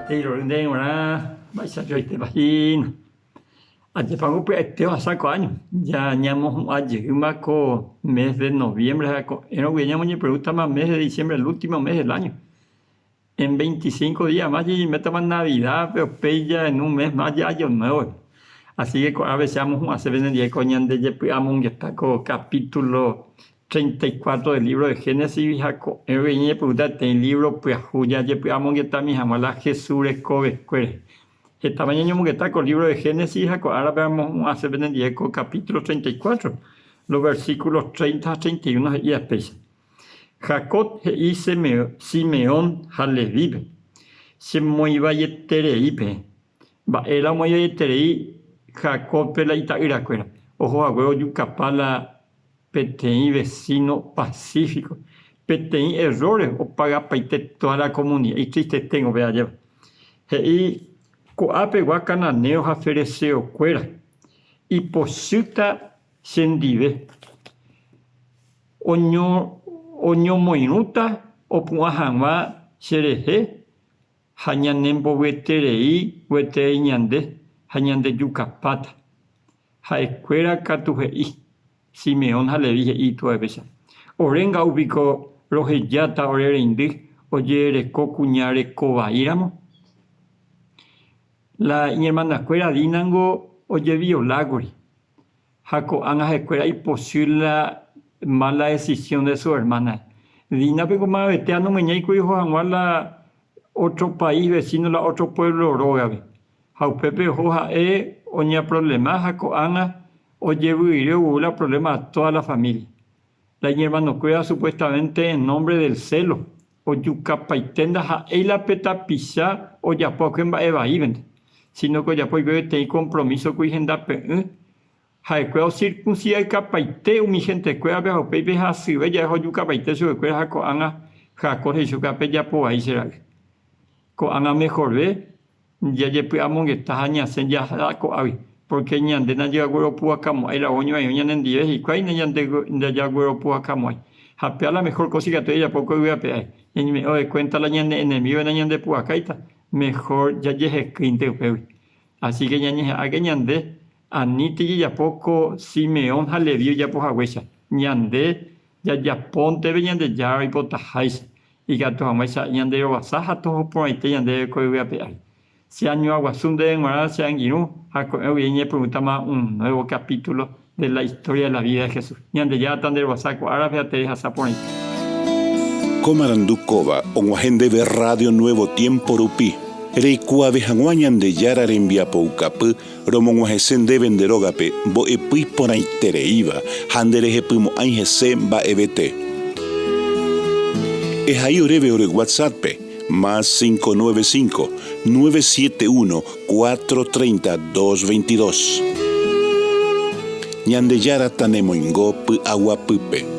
Maitei rory ndéve g̃uarã mba'eichajoitépa hína. Ajépa pya'ete ohasa ko áño, ja ñamohu'ã jeýma ko mes de noviembre ha ko'ẽrõ guive ñamoñepyrũtama mes de diciembre el último mes del año. En 25 días más jaimétama Navidad-pe upéi ja en un mes más ja Año Nuevo-pe. Así que ko'ápe che amohu'ãse penendive ko ñande jepy'amongeta ko capítulo 34 del libro de Génesis ha ko'ẽrõ guive ñañepyrũta peteĩ libro pyahu jajepy'amongetami hag̃ua la Jesús rekovekue rehe. Hetáma ñañomongeta ko lívro de Génesis ha ko árape amohu'ãse penendive ko capítulo 34, los versículos 30 ha 31 he'íva péicha. Jacob he'i Simeón ha Levípe, Chemoĩvaieterei peẽ. Mba'e la omoĩvaieterei Jacóbpe la ita'yrakuéra, oho hague ojukapa la peteĩ vesíno pasífiko. Peteĩ erróre opagapaite tóda la komunida. Itristeténgo péva ajépa. He'i ko'ápegua cananeo ha fereseokuéra ipochýta chendive, oñomoirũta opu'ã hag̃ua cherehe ha ñanembovyeterei gueteri ñande ha ñandejukapáta. Ha'ekuéra katu he'i, Simeón ha Leví he'i itúva péicha, Ore nga'u piko rohejáta ore reindy ojerereko kuña reko vai ramo? La iñermanakuéra Dínango ojeviola kuri, ha ko'ág̃a ha'ekuéra ipochy la mala decisión de su hermana. Dínapeko mavete anomyeñái kuri oho hag̃ua la ótro país vecino, la ótro pueblo rógape. Ha upépe oho ha'e oñeaproblema ha ko'ág̃a ojevy'ire ogueru la problema a toda la familia. La iñermanokuéra supuestamente en nombre del celo ojukapaite ndaha'éi la pe tapicha ojapo va'ekue mba'e vaívente, sino que ojapo hikuái peteĩ compromiso kuri hendape'ỹ ha'ekuéra ocircuncidaikapaite umi hentekuérape ha upéi pe hasyve jave ha ojukapaite chupekuéra ha ko'ág̃a Jacob he'i chupe apejapo vai che ra'y. Ko'ág̃a mejorve Jajepy'amongeta ha ñasẽ jaha ko'águi, pórke ñande ndajagueropu'akamo'ãi la oñorairõ ñanendive hikuái ndajagueropu'akamo'ãi. Ha péva la mehór kósa ikatu jajapo ko yvy ape ári. Ñañeme'ẽvo de kuénta la ñane enemígo nañandepu'akáita, mehór jajehekýinte upégui. Así ke ñañeha'ãke ñande anínte jajapo ko Simeón ha Leví ojapo haguéicha. Ñande jajapónteve Ñandejára oipotaháicha. Ikatu hag̃uáicha ñande rovasa ha toho porãite ñandéve ko yvy ape ári. Che añuaguasu ndéve g̃uarã che angirũ ha ko'ẽ guive ñepyrũtama un nuevo capítulo de la historia de la vida de Jesús. Ñandejára tanderovasa ko árape ha terehasa porãite. Ko marandu kóva og̃uahẽ ndéve Radio Nuevo Tiempo rupi, reikuaave hag̃ua Ñandejára rembiapoukapy Romog̃uahẽse ndéve nde rógape mbo'epy iporãitereíva ha nderehepymo'ãi hese mba'evete. Ehai oréve ore WhatsApp-pe, más 595, 971, 430, 222. Ñandejára tanemoingo py'aguapýpe.